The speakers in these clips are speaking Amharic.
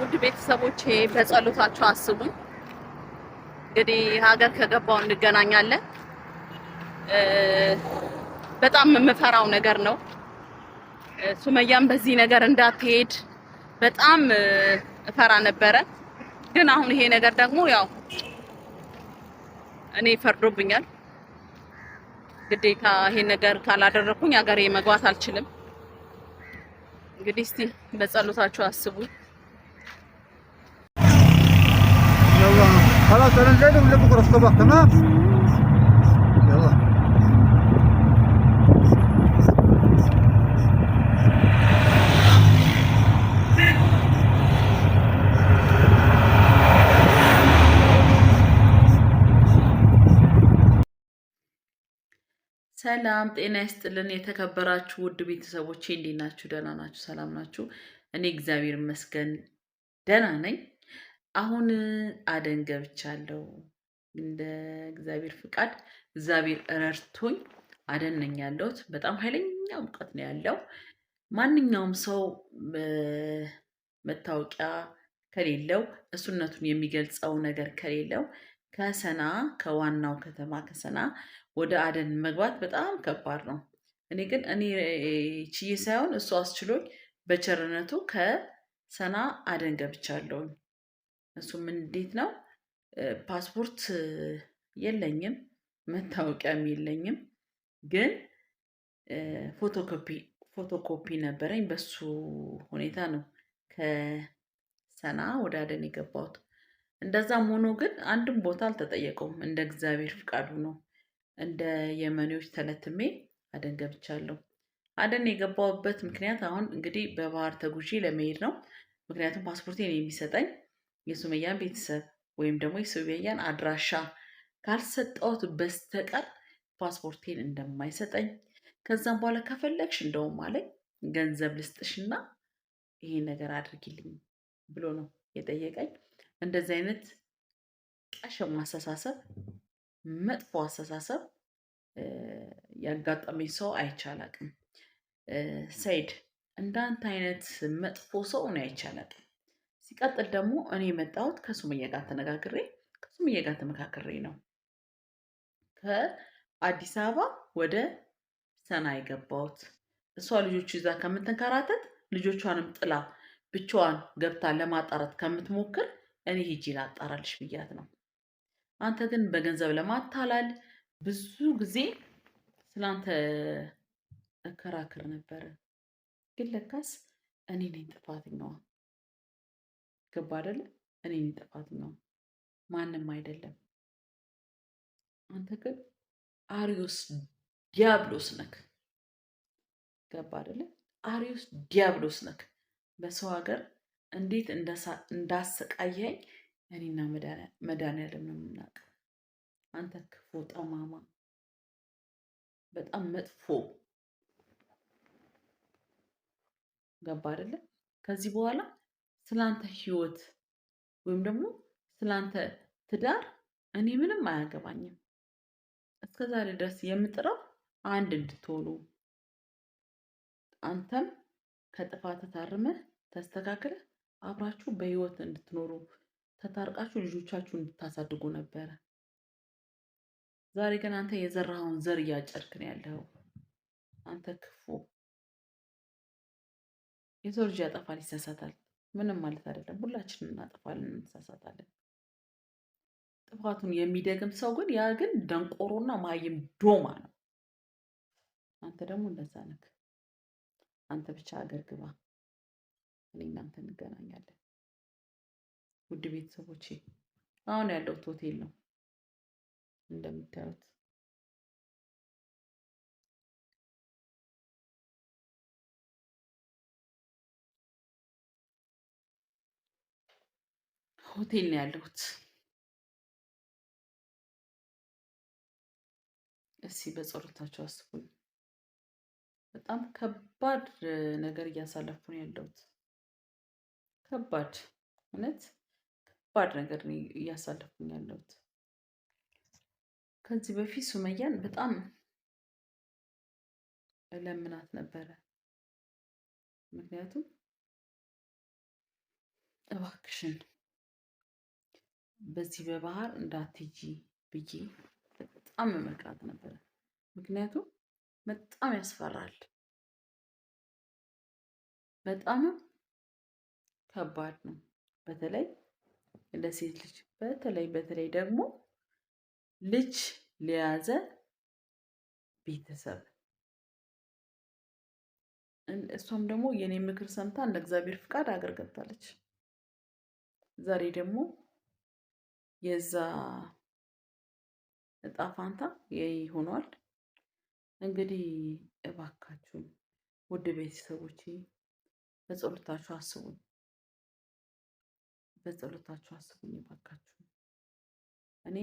ውድ ቤተሰቦቼ በጸሎታችሁ አስቡኝ። እንግዲህ ሀገር ከገባው እንገናኛለን። በጣም የምፈራው ነገር ነው። ሱመያም በዚህ ነገር እንዳትሄድ በጣም እፈራ ነበረ። ግን አሁን ይሄ ነገር ደግሞ ያው እኔ ፈርዶብኛል። ግዴታ ይሄን ነገር ካላደረኩኝ ሀገሬ መግባት አልችልም። እንግዲህ እስቲ በጸሎታችሁ አስቡኝ። يلا خلاص انا جاي لهم بكره الصباح، تمام؟ يلا. ሰላም ጤና ይስጥልን። የተከበራችሁ ውድ ቤተሰቦቼ እንዴት ናችሁ? ደህና ናችሁ? ሰላም ናችሁ? እኔ እግዚአብሔር ይመስገን ደህና ነኝ። አሁን አደን ገብቻለሁ። እንደ እግዚአብሔር ፍቃድ እግዚአብሔር ረድቶኝ አደን ነኝ ያለሁት። በጣም ኃይለኛ ሙቀት ነው ያለው። ማንኛውም ሰው መታወቂያ ከሌለው፣ እሱነቱን የሚገልጸው ነገር ከሌለው ከሰና፣ ከዋናው ከተማ ከሰና ወደ አደን መግባት በጣም ከባድ ነው። እኔ ግን እኔ ችዬ ሳይሆን እሱ አስችሎኝ በቸርነቱ ከሰና አደን ገብቻለሁኝ። እሱም እንዴት ነው? ፓስፖርት የለኝም፣ መታወቂያም የለኝም። ግን ፎቶኮፒ ነበረኝ። በሱ ሁኔታ ነው ከሰና ወደ አደን የገባሁት። እንደዛም ሆኖ ግን አንድም ቦታ አልተጠየቀውም። እንደ እግዚአብሔር ፍቃዱ ነው። እንደ የመኔዎች ተለትሜ አደን ገብቻለሁ። አደን የገባሁበት ምክንያት አሁን እንግዲህ በባህር ተጉዤ ለመሄድ ነው። ምክንያቱም ፓስፖርቴን የሚሰጠኝ የሱመያን ቤተሰብ ወይም ደግሞ የሱመያን አድራሻ ካልሰጠሁት በስተቀር ፓስፖርቴን እንደማይሰጠኝ፣ ከዛም በኋላ ከፈለግሽ እንደውም አለኝ ገንዘብ ልስጥሽና ይሄን ነገር አድርጊልኝ ብሎ ነው የጠየቀኝ። እንደዚህ አይነት ቀሸም አስተሳሰብ፣ መጥፎ አስተሳሰብ ያጋጠመኝ ሰው አይቼ አላቅም። ሰይድ፣ እንዳንተ አይነት መጥፎ ሰው እኔ አይቼ አላቅም። ሲቀጥል ደግሞ እኔ የመጣሁት ከሱመያ ጋር ተነጋግሬ፣ ከሱመያ ጋር ተመካክሬ ነው ከአዲስ አበባ ወደ ሰና የገባሁት። እሷ ልጆቹ ይዛ ከምትንከራተት፣ ልጆቿንም ጥላ ብቻዋን ገብታ ለማጣራት ከምትሞክር እኔ ሂጂ ላጣራልሽ ብያት ነው። አንተ ግን በገንዘብ ለማታላል ብዙ ጊዜ ስላንተ እከራክር ነበረ። ግን ለካስ እኔ ነኝ ጥፋተኛዋ። ገባ አይደለ? እኔ ነኝ ጥፋተኛዋ፣ ማንም አይደለም። አንተ ግን አሪዮስ ዲያብሎስ ነክ። ገባ አይደለ? አሪዮስ ዲያብሎስ ነክ። በሰው ሀገር እንዴት እንዳሰቃየኝ እኔና መድኃኒዓለም ነው የምናውቀው። አንተ ክፉ ጠማማ፣ በጣም መጥፎ፣ ገባ አይደለ? ከዚህ በኋላ ስላንተ ህይወት ወይም ደግሞ ስላንተ ትዳር እኔ ምንም አያገባኝም። እስከ ዛሬ ድረስ የምጥረው አንድ እንድትሆኑ፣ አንተም ከጥፋት ታርመህ ተስተካክለህ አብራችሁ በህይወት እንድትኖሩ፣ ተታርቃችሁ ልጆቻችሁ እንድታሳድጉ ነበረ። ዛሬ ግን አንተ የዘራኸውን ዘር እያጨድክ ነው ያለኸው። አንተ ክፉ። የሰው ልጅ ያጠፋል፣ ይሳሳታል። ምንም ማለት አይደለም። ሁላችንም እናጠፋለን፣ እንሳሳታለን። ጥፋቱን የሚደግም ሰው ግን ያ ግን ደንቆሮና ማይም ዶማ ነው። አንተ ደግሞ እንደዛ ነህ። አንተ ብቻ አገር ግባ፣ እኔ እናንተ እንገናኛለን። ውድ ቤተሰቦቼ አሁን ያለሁት ሆቴል ነው እንደምታዩት። ሆቴል ነው ያለሁት። እስኪ በጸሎታችሁ አስቡኝ። በጣም ከባድ ነገር እያሳለፍኩ ነው ያለሁት። ከባድ፣ እውነት ከባድ ነገር ነው እያሳለፍኩኝ ያለሁት። ከዚህ በፊት ሱመያን በጣም እለምናት ነበረ። ምክንያቱም እባክሽን በዚህ በባህር እንዳትሄጂ ብዬ በጣም መመክራት ነበረ። ምክንያቱም በጣም ያስፈራል፣ በጣምም ከባድ ነው። በተለይ ለሴት ልጅ በተለይ በተለይ ደግሞ ልጅ ለያዘ ቤተሰብ። እሷም ደግሞ የኔ ምክር ሰምታ እንደ እግዚአብሔር ፍቃድ አገር ገብታለች። ዛሬ ደግሞ የዛ እጣ ፋንታ ሆኗል። እንግዲህ እባካችሁ ውድ ቤተሰቦቼ በጸሎታችሁ አስቡኝ፣ በጸሎታችሁ አስቡኝ እባካችሁ። እኔ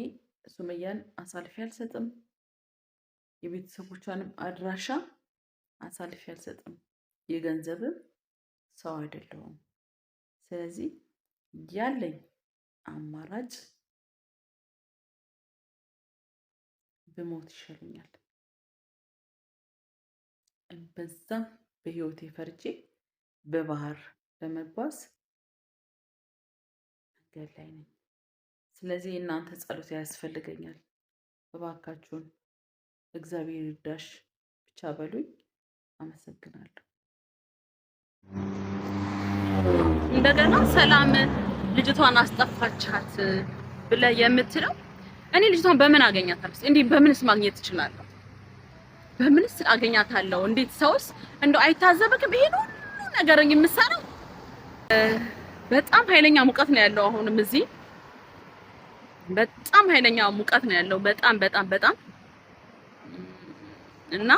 ሱመያን አሳልፌ አልሰጥም፣ የቤተሰቦቿንም አድራሻ አሳልፌ አልሰጥም። የገንዘብም ሰው አይደለሁም። ስለዚህ ያለኝ አማራጭ ብሞት ይሻለኛል። በዛም በህይወቴ ፈርጄ በባህር ለመጓዝ መንገድ ላይ ነኝ። ስለዚህ የእናንተ ጸሎት ያስፈልገኛል። እባካችሁን እግዚአብሔር ይርዳሽ ብቻ በሉኝ። አመሰግናለሁ። እንደገና ሰላም ልጅቷን አስጠፋቻት ብለህ የምትለው እኔ ልጅቷን በምን አገኛታለሁ? እንዴ በምንስ ማግኘት እችላለሁ? በምንስ አገኛታለሁ? እንዴት ሰውስ እንደው አይታዘብክም? ይሄን ሁሉ ነገር የምሰራው በጣም ኃይለኛ ሙቀት ነው ያለው። አሁንም እዚህ በጣም ኃይለኛ ሙቀት ነው ያለው። በጣም በጣም በጣም እና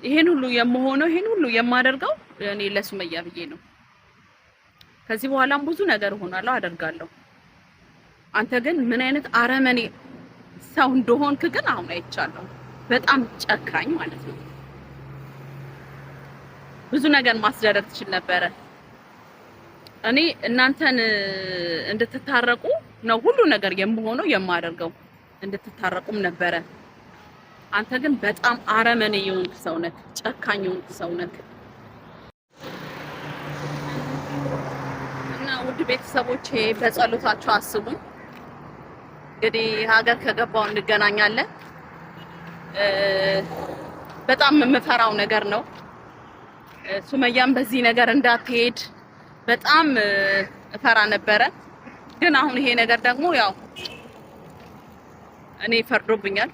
ይሄን ሁሉ የምሆነው ይሄን ሁሉ የማደርገው እኔ ለሱመያ ብዬ ነው። ከዚህ በኋላም ብዙ ነገር እሆናለሁ፣ አደርጋለሁ። አንተ ግን ምን አይነት አረመኔ ሰው እንደሆንክ ግን አሁን አይቻለሁ። በጣም ጨካኝ ማለት ነው። ብዙ ነገር ማስደረግ ትችል ነበረ። እኔ እናንተን እንድትታረቁ ነው ሁሉ ነገር የምሆነው የማደርገው፣ እንድትታረቁም ነበረ። አንተ ግን በጣም አረመኔ የሆንክ ሰው ነህ፣ ጨካኝ የሆንክ ሰው ነህ። እና ውድ ቤተሰቦቼ በጸሎታችሁ አስቡኝ። እንግዲህ ሀገር ከገባው እንገናኛለን። በጣም የምፈራው ነገር ነው። ሱመያም በዚህ ነገር እንዳትሄድ በጣም እፈራ ነበረ። ግን አሁን ይሄ ነገር ደግሞ ያው እኔ ፈርዶብኛል።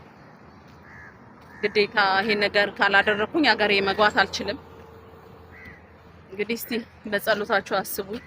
ግዴታ ይሄን ነገር ካላደረኩኝ ሀገሬ መግባት አልችልም። እንግዲህ እስቲ በጸሎታችሁ አስቡኝ።